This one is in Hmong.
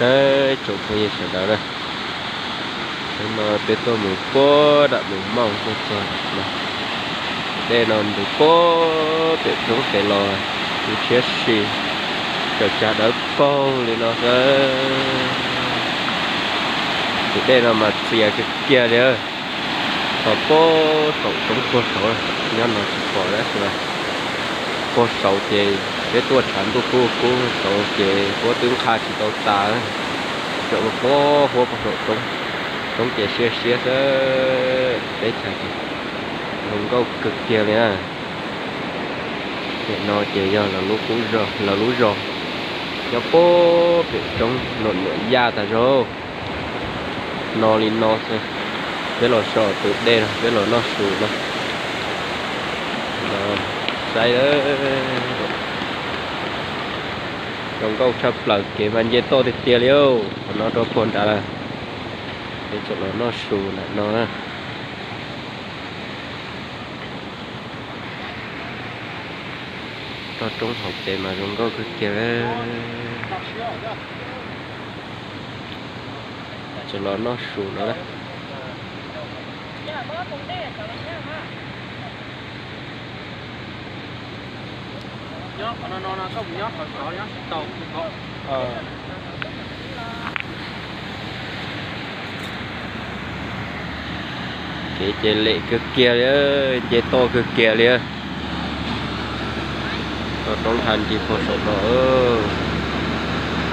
Ib tsoom phooj ywg sawv daws na, hnub no peb tuaj mus puag nram Moos Mooj tuaj txog no, dej no ntws puag pem roob pem los, kuv tshiab si, cov cag dawb paug li no xwb. Tus dej no mas txias kiag kiag li, txog puag saum roob puag saud, nyob no tsis pom dab tsi. Puag saud ces peb tuaj tshav ntuj kub kub saud ces puab twb nqha tsis tau tas, tseem ua puag huab puag saum roob, roob ces siab siab xwb. Teb chaws ces zoo nkauj kawg kiag li na. Pem no ces yog lawv lub zos, nyob puag pem roob, nuam nuam yaj tas zog. No li no xwb, peb los so tus dej no, peb los noj su no. Saib, zoo nkauj tshaj plaws, kev mas nce toj tiag tiag li. Qhov no rau puag nrad lawm, peb tseem los noj su ntawm no. Toj roob hauv pes mas zoo nkauj kawg kiag. Tseem los noj su no na. Kev ces lem kawg kiag li, nce toj kawg kiag li. Toj roob hla nti puag saum no.